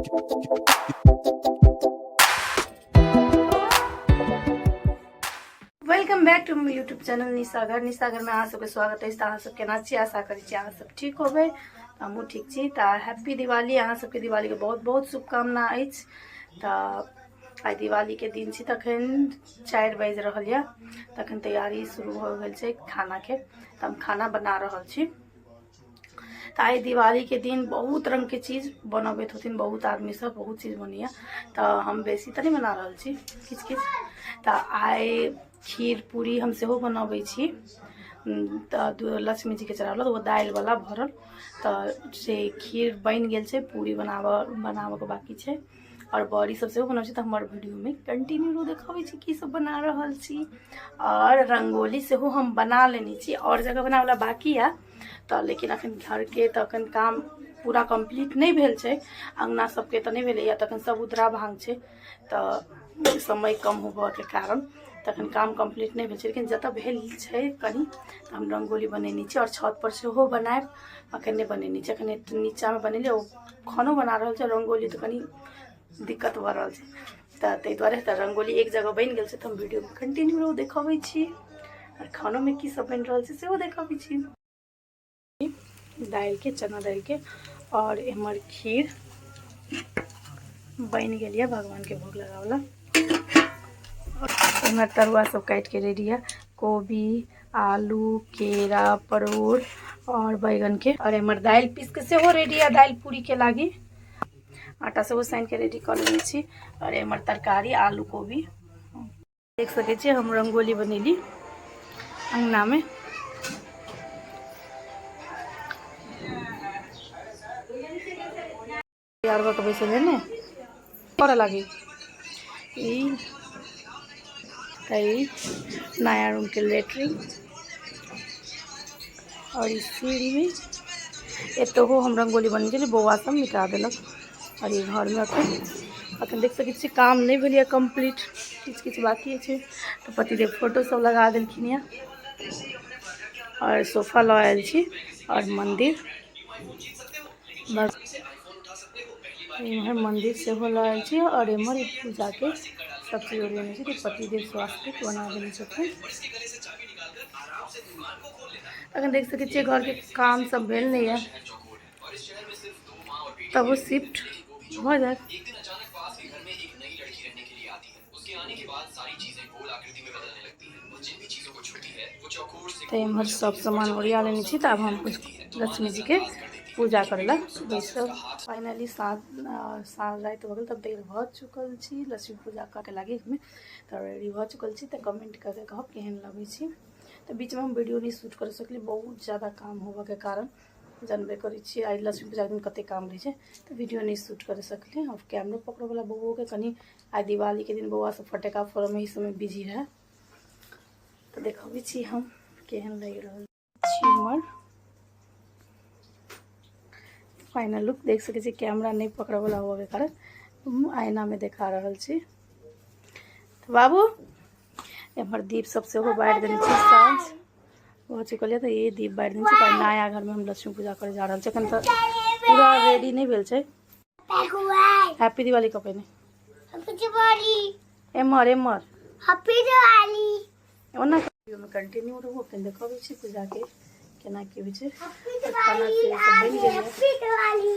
Welcome back to YouTube channel निशाघर। निशाघरमे अहाँ सबके स्वागत अछि। तऽ अहाँ सब केना छी? आशा करै छी अहाँ सब ठीक होबै, तऽ हमहूँ ठीक छी। तऽ हैप्पी दिवाली, अहाँ सबके दिवालीके बहुत बहुत शुभकामना अछि। तऽ आइ दिवालीके दिन छी, तखन 4 बाजि रहल यऽ, तखन तैयारी शुरू भऽ गेल छै खानाके। तऽ हम खाना बना रहल छी। तऽ आइ दिवालीके दिन बहुत रङ्गके चीज बनबैत होथिन, बहुत आदमी सब, बहुत चीज बनैया। तऽ हम बेसी तऽ नहि बना रहल छी, किछु किछु। तऽ आइ खीर पूरी हम सेहो बनबै छी। तऽ लक्ष्मी जीके चढ़ावल ओ दालिवला भरल, तऽ से खीर बनि गेल छै, पूरी बनाबऽके बाकी छै आओर बड़ी सब सेहो बनबै छी। तऽ हमर वीडियोमे कंटिन्यू रहू, देखाबै छी की सब बना रहल छी। आओर रंगोली सेहो हम बना लेने छी, आओर जगह बनाबैला बाकी यऽ। तऽ लेकिन अखन घरके तऽ अखन काम पूरा कम्प्लीट नहि भेल छै, अङ्गना सबके तऽ नहि भेलैया, तखन सब उधरा भांग छै, तऽ समय कम होबऽके कारण तखन काम कम्प्लीट नहि भेल छै। लेकिन जतऽ भेल छै कनि, तऽ हम रंगोली बनेने छी आओर छत पर सेहो बनायब। अखन नहि बनेने छी, अखन नीचामे बनेलियै, ओ खानो बना रहल छै रंगोली, तऽ कनि दिक्कत भऽ रहल छै, तऽ ताहि दुआरे। तऽ रंगोली एक जगह बनि गेल छै। तऽ हम वीडियोमे कंटिन्यू रहू, देखबै छी आओर खानोमे की सब बनि रहल छै सेहो देखबै छी। दालिके, चना दालिके आओर एम्हर खीर बनि गेल यऽ भगवानके भोग लगावला। एम्हर तरुआ सब काटिके रेडी यऽ, कोबी, आलू, केरा, परोड़ आओर बैगनके। आओर एम्हर दालि पीसके सेहो रेडी यऽ दालि पूरीके लागी। आटा सेहो सानिके रेडी कऽ लेने छी। आओर एम्हर तरकारी आलू कोबी। देख सकै छियै हम रंगोली बनेली अंगना में। तैयार भऽ कऽ बैसल है ने करऽ लागी। ई तऽ ई नया रूम के लेटरिन और ई सीढ़ी में एतहो हम रंगोली बनेने छलियै, बौआ सब मिटा देलक। आओर ई घरमे अखन अखन देख सकै छियै काम नहि भेल यऽ कम्प्लीट, किछु किछु बाकी छै। तऽ पतिदेव फोटो सब लगा देलखिन यऽ आओर सोफा लऽ आयल छी। आओर मन्दिर बस इम्हर मन्दिर सेहो लऽ आयल छी। आओर एम्हर ई पूजाके सब चीज ओरियेने छी। पतिदेव स्वास्तिक बना देने छथिन। अखन देख सकै छियै घरके काम सब भेल नहि यऽ, तब ओ शिफ्ट भऽ जायत। तऽ एम्हर सब सामान ओरिया लेने छी। तऽ आब हम लक्ष्मी जीके पूजा करै लए बैसब। फाइनली साँझ राति भऽ गेल, तब तैयार भऽ चुकल छी लक्ष्मी पूजा करके लागी। तऽ रेडी भऽ चुकल छी। तऽ कमेंट करके कहब केहन लगै छी। तऽ बीचमे हम वीडियो नहि शूट कर सकली, बहुत ज़्यादा काम होबऽके कारण। जानबे करै छियै आइ लक्ष्मी पूजाके दिन कते काम रहै छै, तऽ वीडियो नहि शूट कर सकली। आओर कैमरो पकड़ऽवला बौओके कनि आइ दिवालीके दिन बौआ सब फटका फोड़ऽमे ई सबमे बिजी रहै। तऽ देखबै छी हम केहन लागि रहल छी। हमर फाइनल लुक देख सकै छी। कैमरा नहि पकड़ऽवला होबऽके कारण आईनामे देखा रहल छी। तऽ बाबू एम्हर दीप सब सेहो बारि देने छी। साँझ भऽ चुकल यऽ, तऽ ई दीप बारि देने छी। तऽ नया घरमे हम लक्ष्मी पूजा करे जा रहल छी। एखन तऽ पूरा रेडी नहि भेल छै। हैप्पी दिवाली कऽ पहिने एम्हर एम्हर हैप्पी दिवाली। ओना वीडियोमे कंटिन्यू रहू, अपन देखबै छी पूजाके केना की होइ छै। हैप्पी खाना दिवाली। से सब बनि आज गेल। हैप्पी दिवाली।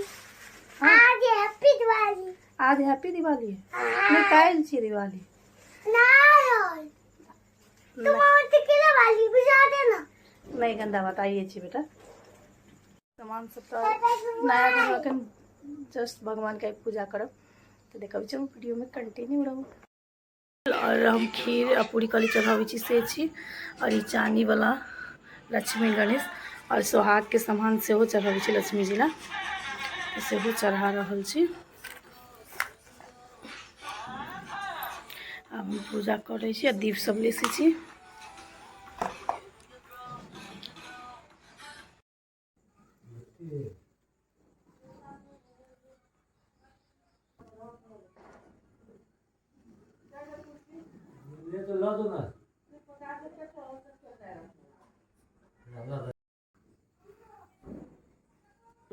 हाँ। आज हैप्पी दिवाली। आज हैप्पी दिवाली है नहीं, काल्हि छी दिवाली। नहीं, तुम और वाली बुझा देना। नहीं, गंदा बात आइए छी बेटा। सामान सब तऽ नया घर अखन जस्ट भगवानके पूजा करब, तऽ देखबै छी वीडियोमे, कंटिन्यू रहू। और हम खीर आ पूरी कली चढ़ाबै छी से छी। और ई चानीवला लक्ष्मी गणेश और सोहागके सामान सेहो चढ़ाबै छी लक्ष्मी जी ला, सेहो चढ़ा रहल छी। आब हम पूजा करै छी आ दीप सब लेसै छी। ये तो ला दो ना।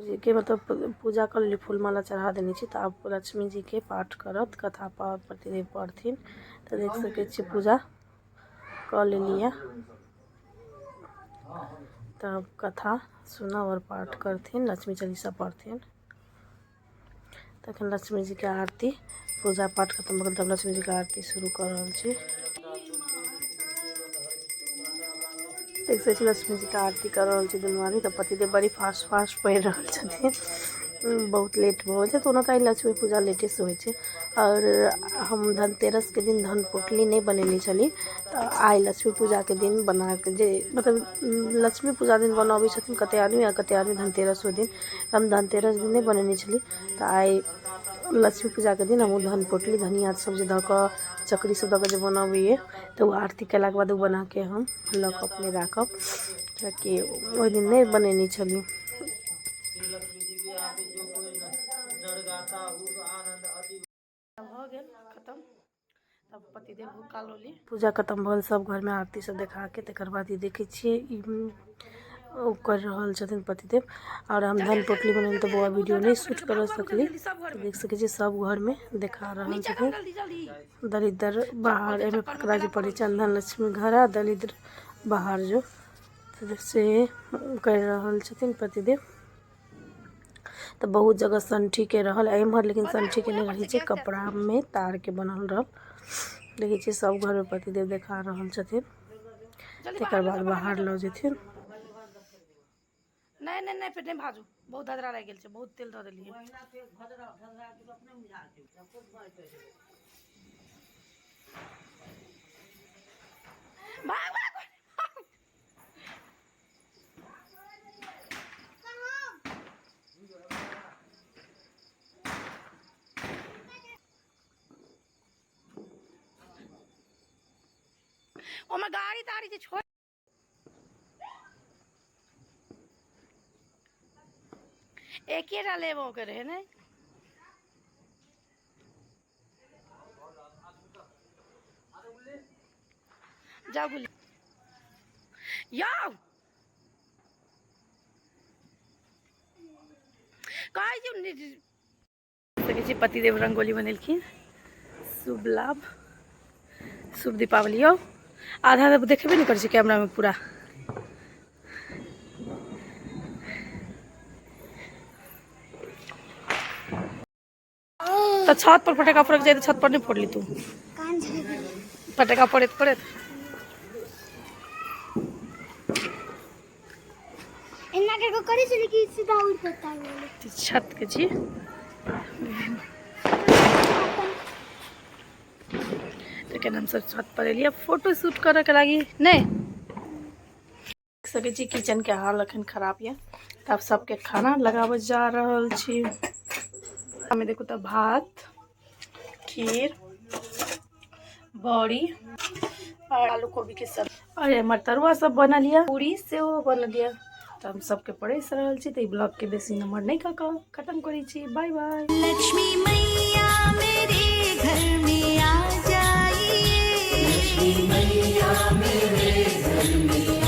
जीके मतलब पूजा कऽ लेली, फूल माला चढ़ा देने छी। तऽ आब लक्ष्मी जीके पाठ करत, कथा पतिदेव पढ़थिन। तऽ देख सकै छी पूजा कऽ लेलियै, तब कथा सुनब आओर पाठ करथिन, लक्ष्मी चालीसा पढ़थिन। तखन लक्ष्मी जीके आरती, पूजा पाठ खतम भऽ गेल, तब लक्ष्मी जीके आरती शुरू कऽ रहल छी। देख सकै छी लक्ष्मी जीके आरती कऽ रहल छी दुनू आदमी। तऽ पतिदेव बड़ी फास्ट फास्ट पढ़ि रहल छथिन, बहुत लेट भऽ गेल छै। तऽ ओना तऽ आइ लक्ष्मी पूजा लेटेसँ होइ छै। आओर हम धनतेरसके दिन धन पोटली नहि बनेने छली, तऽ आइ लक्ष्मी पूजाके दिन बनाके, जे मतलब लक्ष्मी पूजा दिन बनबै छथिन कते आदमी आ कते आदमी धनतेरसो दिन, हम धनतेरस दिन नहि बनेने छली, तऽ आइ लक्ष्मी पूजाके दिन हम ओ धन पोटली धनिया सब जे दऽ कऽ, चकरी सब दऽ कऽ जे बनबैए, तऽ ओ आरती कयलाके बाद ओ बनाके हम लऽ कऽ अपने राखब, कियाकि ओहि दिन नहि बनेने छली। भऽ गेल खतम, तब पतिदेव हुक्का लोली। पूजा खतम भऽ गेल, सब घरमे आरती सब देखाके तकर बाद ई देखै छियै ई ओ कर रहल छथिन पतिदेव। आओर हम धन पोटली बनेलहुँ तऽ बौआ वीडियो नहि शूट कर सकली। देख सकै छियै सब घरमे देखा रहल छथिन। दरिद्र बाहर, एहिमे फकरा जे पड़ै छै, धन लक्ष्मी घर आ दरिद्र बाहर जो, से करि रहल छथिन पतिदेव। तऽ बहुत जगह संठीके रहल एम्हर, लेकिन संठीके नहि रहै छै, कपड़ामे तारके बनल रहल। देखै छियै सब घरमे पतिदेव देखा रहल छथिन, तकर बाद बाहर लऽ जेथिन। नहि नहि नहि, फेर नहि भाजू, बहुत धधरा लागि गेल छै, बहुत तेल दऽ देलियै। भाग भाग। ओमे गाड़ी ताड़ी जे छोड़ एकेटा लेबो के रहे ने। जाओ गुल्ली, जाओ। कहै छी देखै छी पतिदेव रंगोली बनेलखिन। शुभ लाभ, शुभ दीपावली। यौ आधा आधा देखबे नहि करै छै कैमरामे पूरा। तऽ छत पर फटका फोड़के जाइ तऽ छत पर नहि फोड़ली तू फटका फोड़ैत फोड़ैत? एना करके करै छलै कि सीधा उड़ि कऽ उतारि गेलै। छत के छी लेकिन हमसब छत पर एलियै फोटो शूट करऽ के लागी। नहि देख सकै छी किचन के हाल अखन खराब यऽ। तऽ आब सबके खाना लगाबऽ जा रहल छी। हमे देखू तऽ भात, खीर, बड़ी और आलू कोबी के सब्जी और एम्हर तरुआ सब बनल यऽ, पूरी सेहो बनल यऽ। तऽ हम सबके परसि रहल छी। तऽ ई ब्लॉगके बेसी नम्बर नहि कऽ कऽ खत्म करै छी। Bye bye. Lakshmi मैया मेरे घर में आ जाइए, लक्ष्मी मैया मेरे घर में।